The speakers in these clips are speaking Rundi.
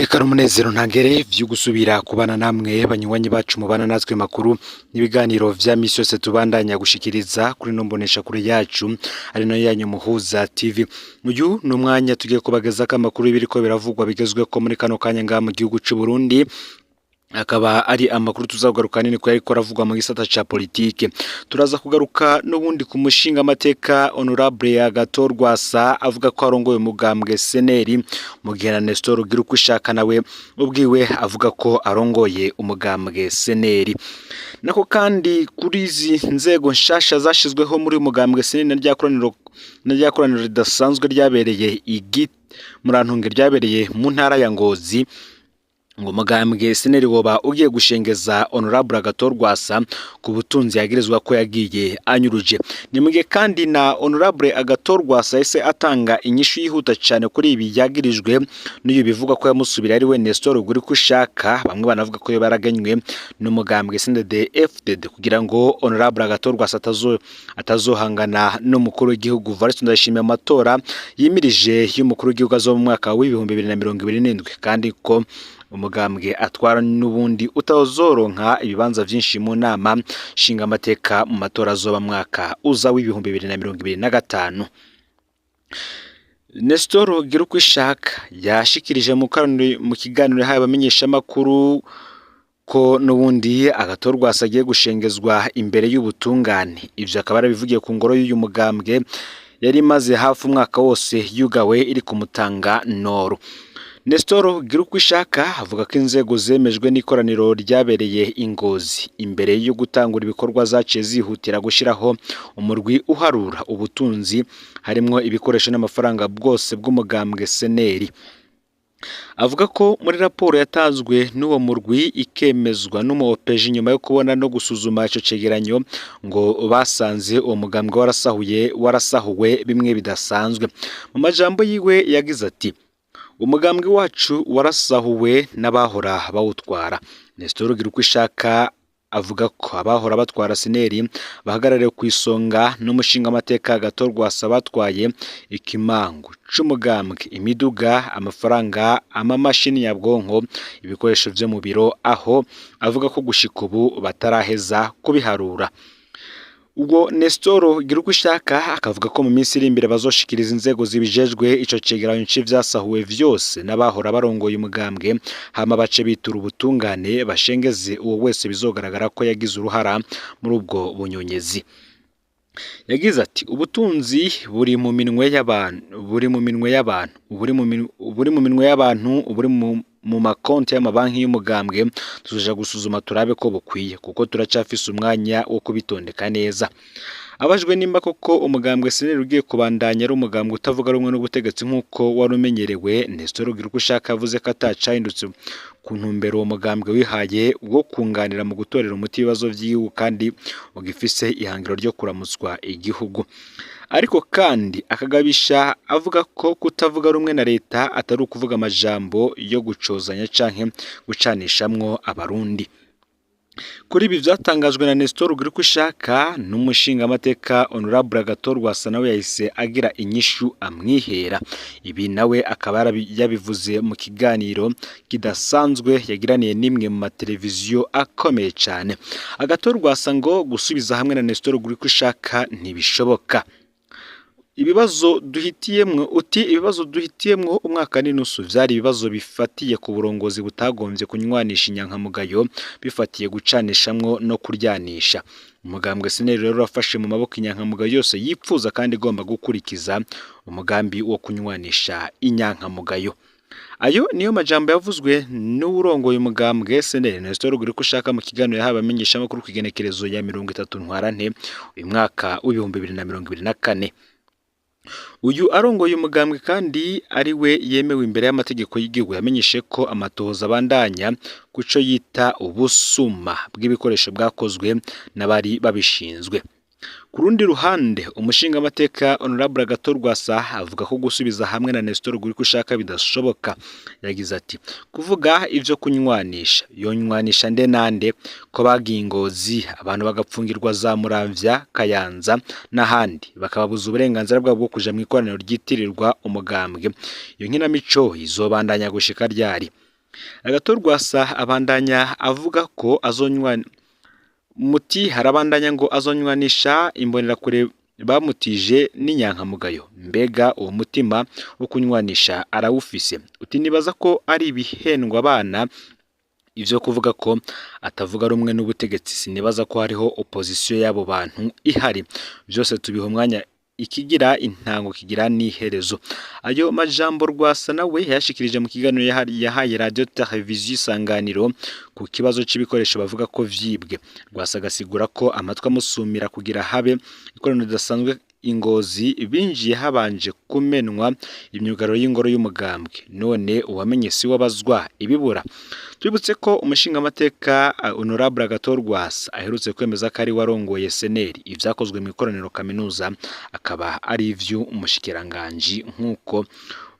N'iteka n'umunezero ntangere vyo gusubira kubana namwe banywanyi bacu mubana natwe makuru n'ibiganiro vya misi yose tubandanya gushikiriza kuri no mbonesha kure yacu ari nayo yanyu Muhuza TV. Uyu ni umwanya tugiye kubagezako amakuru y'ibiriko biravugwa bigezweko muri kano kanya ngaha mu gihugu c'u Burundi, akaba ari amakuru tuzagaruka nini ko yariko aravugwa mu gisata ca politike. Turaza kugaruka n'ubundi ku mushinga amateka Honorable Agathon Rwasa avuga ko arongoye umugambwe CNL, mu gihe na Nestor Girukwishaka nawe ubwiwe avuga ko arongoye umugambwe CNL. Nako kandi kuri izi nzego nshasha zashizweho muri uyu mugambwe CNL na rya koraniro ridasanzwe ryabereye igi Murantunge, ryabereye mu ntara ya Ngozi, ngo umugambwe CNL woba ugiye gushengeza Honorable Agathon Rwasa ku butunzi yagirizwa ko yagiye anyuruje. Ni mugihe kandi na Honorable Agathon Rwasa yahise atanga inyishu yihuta cyane kuri ibi yagirijwe n'uyu bivugwa ko yamusubira, ari we Nestor Girukishaka. Bamwe banavuga ko yo baraganywe n'umugambwe CNDD FDD kugira ngo Honorable Agathon Rwasa atazohangana n'umukuru w'igihugu Evariste Ndayishimiye mu matora yimirije y'umukuru w'igihugu azoba mu mwaka w'2027, kandi ko umugambwe atwara n'ubundi utazoronka ibibanza vyinshi mu nama nshingamateka mu matora azoba mwaka uza w'2025. Nestor Girukwishaka yashikirije mu kiganiro yahaye abamenyeshamakuru ko n'ubundi Agathon Rwasa agiye gushengezwa imbere y'ubutungane. Ivyo akaba yarabivugiye ku ngoro y'uyu mugambwe yari imaze hafi umwaka wose yugawe iri ku Mutanga Nord. Nestor Girukwishaka avuga ko inzego zemejwe n'ikoraniro ryabereye i Ngozi imbere yo gutangura ibikorwa zaciye zihutira gushyiraho umurwi uharura ubutunzi harimwo ibikoresho n'amafaranga bwose bw'umugambwe CNL. Avuga ko muri raporo yatanzwe n'uwo murwi ikemezwa n'umu OPJ nyuma yo kubona no gusuzuma ico cegeranyo, ngo basanze uwo mugambwe warasahuwe bimwe bidasanzwe. Mu majambo yiwe yagize ati: "Umugambwe wacu warasahuwe n'abahora bawutwara." Nestor Girukwishaka avuga ko abahora batwara CNL bahagarariwe ku isonga n'umushingamateka Agathon Rwasa batwaye ikimangu c'umugambwe, imiduga, amafaranga, amamashini nyabwonko, ibikoresho vyo mu biro, aho avuga ko gushika ubu bataraheza kubiharura. Ubwo Nestor Girukwishaka akavuga ko mu minsi iri imbere bazoshikiriza inzego zibijejwe ico cegeranyo c'ivyasahuwe vyose n'abahora barongoye umugambwe, hama bace bitura ubutungane bashengeze uwo wese bizogaragara ko yagize uruhara muri ubwo bunyonyezi. Yagize ati: "Ubutunzi buri mu minwe y'abantu, buri mu minwe y'abantu, buri mu minwe y'abantu, buri mu makonti y'amabanki y'umugambwe. Tuzoja gusuzuma turabe ko bukwiye, kuko turacafise umwanya wo kubitondeka neza." Abajwe nimba koko umugambwe CNL ugiye kubandanya ari umugambwe utavuga rumwe n'ubutegetsi nk'uko wari umenyerewe, Nestor Girukwishaka yavuze ko atacahindutse ku ntumbero uwo mugambwe wihaye wo kunganira mu gutorera umuti ibibazo vy'igihugu, kandi ugifise ihangiro ryo kuramutswa igihugu. Ariko kandi akagabisha avuga ko kutavuga rumwe na leta atari ukuvuga amajambo yo gucozanya canke gucanishamwo Abarundi. Kuri ibi vyatangajwe na Nestor Girukwishaka, n'umushingamateka Honorable Agathon Rwasa nawe yahise agira inyishu amwihera. Ibi nawe akaba yabivuze mu kiganiro kidasanzwe yagiraniye n'imwe mu mateleviziyo akomeye cane. Agathon Rwasa ngo gusubiza hamwe na Nestor Girukwishaka ntibishoboka. Ibibazo duhitiyemwo, uti ibibazo duhitiyemwo umwaka n'inusu vyari ibibazo bifatiye ku burongozi butagombye kunywanisha inyankamugayo, bifatiye gucanishamwo no kuryanisha. Umugambwe CNL rero urafashe mu maboko inyankamugayo yose yipfuza kandi igomba gukurikiza umugambi wo kunywanisha inyankamugayo. Ayo niyo majambo yavuzwe n'uwurongoye umugambwe CNL Nestor Girukishaka mu kiganiro yahawe abamenyeshamakuru kw'igenekerezo ya 30 Ntwarante uyu mwaka w'2024. Uyu arongoye umugambwe kandi ari we yemewe imbere y'amategeko y'igihugu yamenyeshe ko amatohoza abandanya kuco yita ubusuma bw'ibikoresho bwakozwe n'abari babishinzwe. Ku rundi ruhande, umushingamateka Honorable Agathon Rwasa avuga ko gusubiza hamwe na Nestor Girukishaka bidashoboka. Yagize ati: "Kuvuga ivyo kunywanisha, yonywanisha nde nande ko bagiye i Ngozi, abantu bagapfungirwa za Muramvya, Kayanza n'ahandi, bakababuza uburenganzira bwabo bwo kuja mw'ikoraniro ryitirirwa umugambwe? Iyo nkinamico izobandanya gushika ryari?" Agathon Rwasa abandanya avuga ko azonywa muti harabandanya ngo azonywanisha imbonerakure bamutije n'inyankamugayo. Mbega uwo mutima wo kunywanisha arawufise? Uti nibaza ko ari ibihendwa abana ivyo kuvuga ko atavuga rumwe n'ubutegetsi. Sinibaza ko hariho opposition y'abo bantu ihari. Vyose tubiha umwanya, ikigira intango kigira n'iherezo. Ayo majambo Rwasa nawe yashikirije mu kiganiro yahaye radio televiziyo Isanganiro ku kibazo c'ibikoresho bavuga ko vyibwe. Rwasa agasigura ko amatwi amusumira kugira habe ikoraniro ridasanzwe ingozi binjiye habanje kumenwa imyugaro y'ingoro y'umugambwe. None uwamenye si wabazwa ibibura. Tubibutse ko umushingamateka Honorable Agathon Rwasa aherutse kwemeza ko ari warongoye SNL, ivyakozwe mu ikoraniro kaminuza akaba ari ivy'umushikiranganji, nk'uko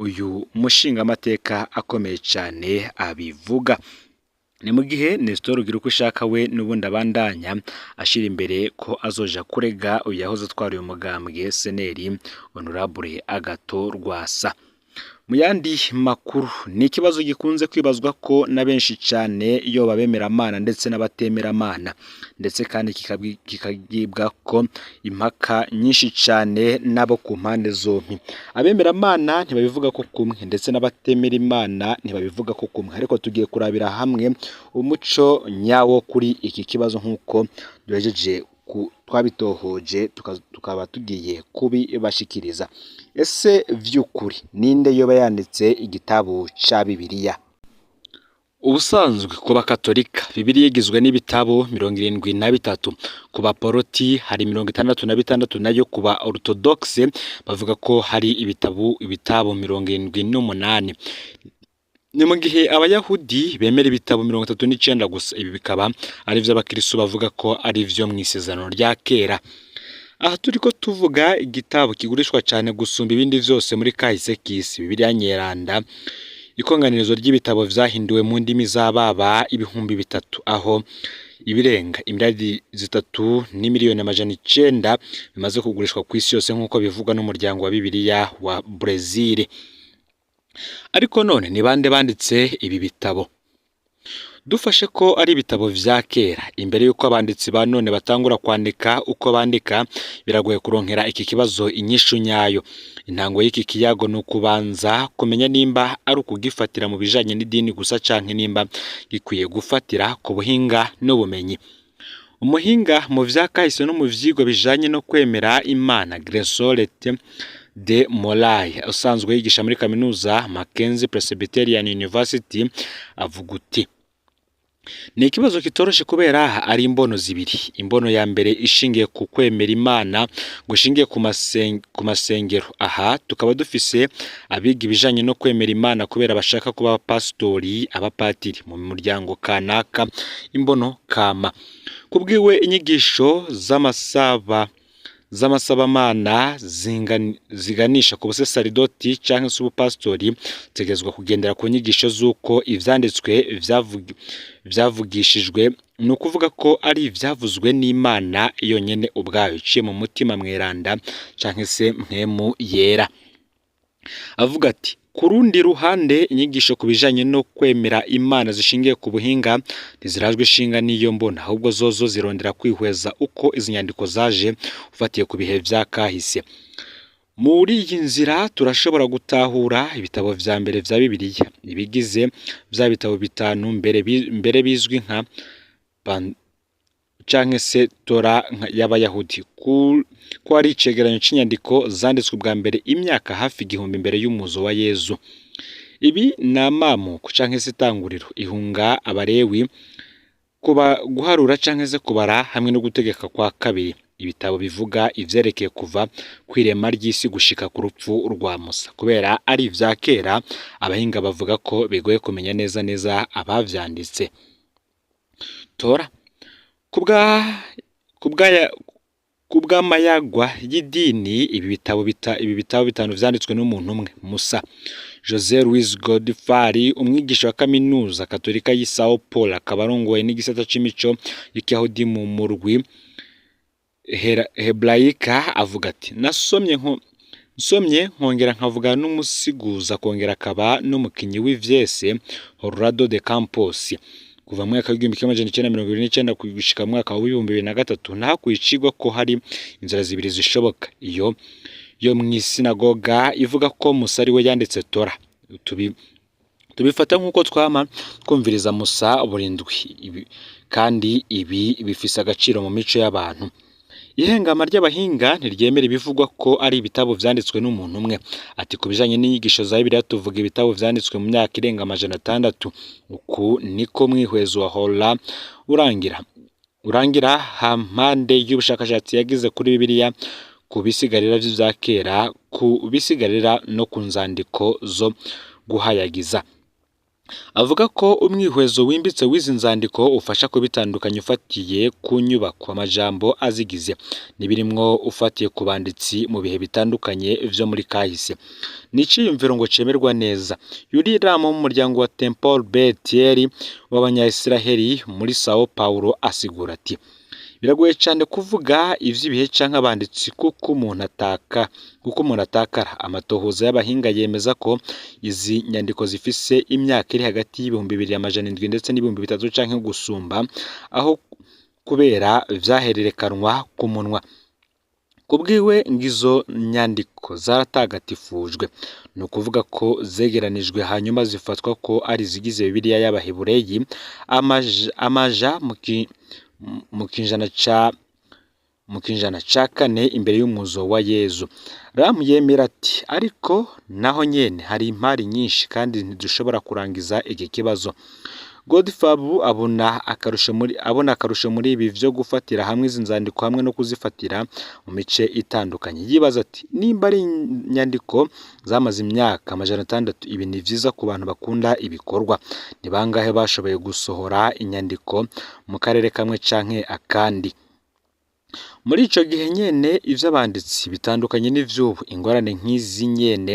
uyu mushingamateka akomeye cane abivuga. Ni mu gihe Nestor Girukushaka we n'ubundi abandanya ashira imbere ko azoja kurega uyu yahoze atwara uyu mugambwe SNL, Honorable Agathon Rwasa. Mu yandi makuru, ni ikibazo gikunze kwibazwa ko na benshi cane, yoba abemeramana ndetse n'abatemeramana, ndetse kandi kikagibwa ko impaka nyinshi cane nabo ku mpande zompi. Abemeramana ntibabivuga ko kumwe, ndetse n'abatemera Imana ntibabivuga ko kumwe, ariko tugiye kurabira hamwe umuco nyawo kuri iki kibazo nk'uko duhejeje twabitohoje, tukaba tugiye kubibashikiriza. Ese vy'ukuri ninde yoba yanditse igitabo ca Bibiliya? Ubusanzwe ku bakatolika Bibiliya igizwe n'ibitabo 73, ku baporoti hari 66, nayo ku ba orthodoxe bavuga ko hari ibitabo 78. Ni mu gihe abayahudi bemera ibitabo 39 gusa, ibi bikaba ari vyo abakristo bavuga ko ari vyo mw'isezerano rya kera. Aha turiko tuvuga igitabo kigurishwa cane gusumba ibindi vyose muri kahise k'isi, Bibiliya Nyeranda, ikonganirizo ry'ibitabo vyahinduwe mu ndimi z'ababa 3000, aho ibirenga 3,900,000,000 bimaze kugurishwa kw'isi yose, nk'uko bivugwa n'umuryango wa Bibiliya wa Brezil. Ariko none ni bande banditse ibi bitabo? Dufashe ko ari ibitabo vya kera, imbere y'uko abanditsi ba none batangura kwandika uko bandika, biragoye kuronkera iki kibazo inyishu nyayo. Intango y'iki kiyago ni ukubanza kumenya nimba ari ukugifatira mu bijanye n'idini gusa canke nimba gikwiye gufatira ku buhinga n'ubumenyi. Umuhinga mu vya kahise no mu vyigwa bijanye no kwemera Imana, Gressolette de Moray, usanzwe yigisha muri kaminuza Mackenzie Presbyterian University, avuga uti: "Ni ikibazo kitoroshe kubera ari imbono zibiri. Imbono ya mbere ishingiye ku kwemera Imana gushingiye ku masengero. Aha tukaba dufise abiga ibijanye no kwemera Imana kubera bashaka kuba abapasitori, abapatiri mu muryango kanaka, imbono kama." Kubwiwe, inyigisho z'amasabamana ziganisha ku busesaridoti canke se ubupasitori zitegerezwa kugendera ku nyigisho z'uko ivyanditswe vyavugishijwe, ni ukuvuga ko ari ivyavuzwe n'Imana yonyene ubwayo iciye mu mutima mweranda canke se mpwemu yera. Avuga ati: "Ku rundi ruhande, inyigisho ku bijanye no kwemera Imana zishingiye ku buhinga ntizirajwe ishinga n'iyo mbona, ahubwo zozo zirondera kwihweza uko izi nyandiko zaje ufatiye ku bihe vya kahise. Muri iyi nzira turashobora gutahura ibitabo vya mbere vya Bibiliya, ibigize vya bitabo bitanu mbere bizwi nka canke se Tora y'Abayahudi, ko ari icegeranyo c'inyandiko zanditswe bwa mbere imyaka hafi 1000 imbere y'umuzo wa Yezu. Ibi ni amamuko canke se itanguriro, ihunga, Abalewi, kuba guharura canke se kubara, hamwe no gutegeka kwa kabiri, ibitabo bivuga ivyerekeye kuva kw'irema ry'isi gushika ku rupfu rwa Musa. Kubera ari ivya kera, abahinga bavuga ko bigoye kumenya neza neza abavyanditse." Tora kubw'amayagwa y'idini, ibi bitabo bitanu vyanditswe n'umuntu umwe, Musa. Jose Luis Godfari, umwigisha wa kaminuza katolika y'i Sao Paulo, akaba arongoye n'igisata c'imico y'ikiyahudi mu murwi Hebraica, avuga ati: "Nasomye nko Nsomye nkongera nkavuga n'umusiguzi akongera akaba n'umukinyi w'ivyese Horrado de Campos kuva mu mwaka w'1979 gushika mu mwaka w'2003, nahakuye icigwa ko hari inzira zibiri zishoboka. Iyo yo mw'isinagoga ivuga ko Musa ari we yanditse Tora. Tubifata nk'uko twama twumviriza Musa buri ndwi, kandi ibi bifise agaciro mu mico y'abantu. Ihengama ry'abahinga ntiryemera ibivugwa ko ari ibitabo vyanditswe n'umuntu umwe. Ati ku bijanye n'inyigisho za Bibiliya tuvuga ibitabo vyanditswe mu myaka irenga 600. Uku niko mwihwezo wa Hora urangira urangira hampande y'ubushakashatsi yagize kuri Bibiliya, ku bisigarira vy'ivya kera, ku bisigarira no ku nzandiko zo guhayagiza. Avuga ko umwihwezo wimbitse w'izi nzandiko ufasha kubitandukanya ufatiye ku nyubako, amajambo azigize n'ibirimwo, ufatiye ku banditsi mu bihe bitandukanye vyo muri kahise. Ni iciyumviro ngo cemerwa neza. Yuri Ramo mu muryango wa Temple Bethel w'Abanyayisiraheli muri Sao Paulo asigura ati: biragoye cyane kuvuga ivy'ibihe canke abanditsi kuko umuntu ataka, kuko umuntu atakara. Amatohoza y'abahinga yemeza ko izi nyandiko zifise imyaka iri hagati y'2700 ndetse n'3000 canke gusumba, aho kubera vyahererekanwa ku munwa. Kubwiwe ngo izo nyandiko zaratagatifujwe, ni ukuvuga ko zegeranijwe hanyuma zifatwa ko ari izigize Bibiliya y'Abahebureyi amaja mu kinjana ca kane imbere y'umuzo wa Yezu. Ramu yemera ati ariko naho nyene hari impari nyinshi kandi ntidushobora kurangiza iki kibazo. Godfab abona akarusho muri ibi vyo gufatira hamwe izi nzandiko hamwe no kuzifatira mu mice itandukanye. Yibaza ati nimba ari inyandiko zamaze imyaka 600, ibi ni vyiza ku bantu bakunda ibikorwa. Ni bangahe bashoboye gusohora inyandiko mu karere kamwe canke akandi? Muri ico gihe nyene ivy'abanditsi bitandukanye n'ivy'ubu. Ingorane nk'izi nyene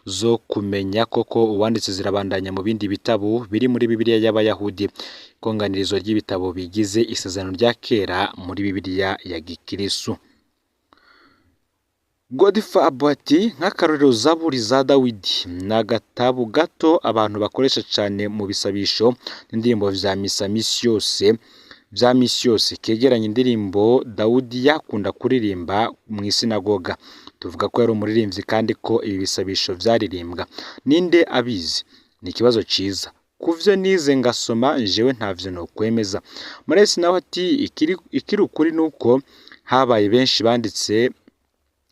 zo kumenya koko uwanditse zirabandanya mu bindi bitabo biri muri Bibiliya y'Abayahudi, ikonganirizo ry'ibitabo bigize Isezerano rya Kera muri Bibiliya ya Gikirisu. Godfab ati nk'akarorero, Zaburi za Dawidi ni agatabu gato abantu bakoresha cane mu bisabisho n'indirimbo vya misa misi yose, vya misi yose, kegeranya indirimbo Dawudi yakunda kuririmba mw'isinagoga. Tuvuga ko yari umuririmbyi kandi ko ibi bisabisho vyaririmbwa. Ninde abizi? Ni ikibazo ciza. Kuvyo nize ngasoma, jewe ntavyo nokwemeza. Muresi nawe ati ikiri ukuri nuko habaye benshi banditse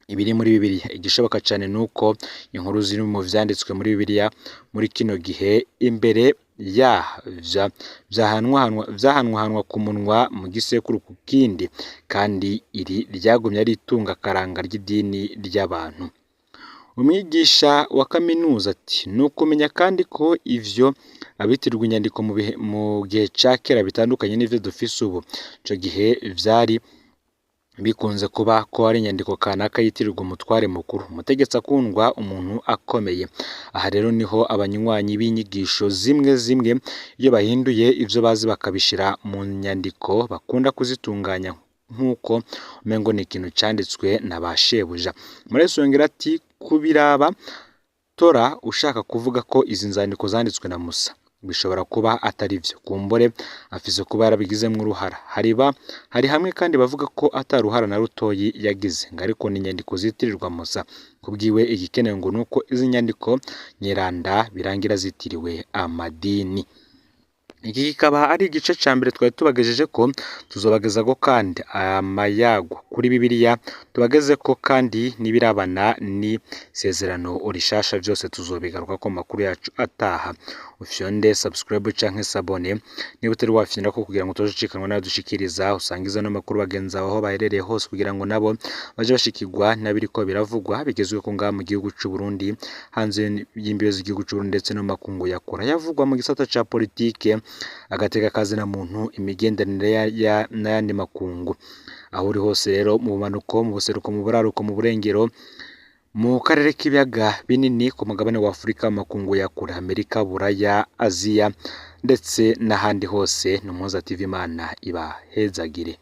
ibiri muri Bibiliya. Igishoboka cane nuko inkuru ziri mu vyanditswe muri Bibiliya muri kino gihe imbere vyahanwahanwa ku munwa mu gisekuru ku kindi, kandi iri ryagumye ari itunga karanga ry'idini ry'abantu. Umwigisha wa kaminuza ati ni ukumenya kandi ko ivyo abitirwa inyandiko mu gihe ca kera bitandukanye n'ivyo dufise ubu. Ico gihe vyari bikunze kuba ko hari inyandiko kanaka yitirirwa umutware mukuru, umutegetsi akundwa, umuntu akomeye. Aha rero niho abanywanyi b'inyigisho zimwe zimwe, iyo bahinduye ivyo bazi bakabishira mu nyandiko, bakunda kuzitunganya nk'uko umengo ni ikintu canditswe na ba shebuja. Muresi yongera ati kubiraba Tora ushaka kuvuga ko izi nzandiko zanditswe na Musa, bishobora kuba atari vyo. Kumbure afise kuba yarabigizemwo uruhara. Hari hamwe kandi bavuga ko ata ruhara na rutoyi yagize, ngo ariko ni inyandiko zitirirwa Musa. Kubwiwe igikenewe ngo nuko izi nyandiko nyeranda birangira zitiriwe amadini. Iki kikaba ari igice ca mbere twari tubagejeje ko tuzobagezako kandi amayagwa kuri Bibiliya, tubagezeko kandi n'ibirabana n'isezerano rishasha, vyose tuzobigarukako mu makuru yacu ataha. Ufyonde subscribe canke s'abonner niba utari wafyondako kugira ngo utazocikanwa n'ayo dushikiriza. Usangize ano makuru bagenzi bawe aho baherereye hose kugira ngo nabo baje bashikirwa n'abiriko biravugwa bigezweko ngaha mu gihugu c'u Burundi, hanze y'imbibe z'igihugu c'u Burundi ndetse no mu makungu ya kure, ayavugwa mu gisata ca politike, agateka kazina muntu, imigenderanire n'ayandi makungu. Aho uri hose rero, mu bumanuko, mu buseruko, mu buraruko, mu burengero, mu karere k'ibiyaga binini, ku mugabane wa Afurika, mu makungu ya kure, Amerika, Buraya, Aziya ndetse n'ahandi hose, ni Umuhoza TV. Imana ibahezagire.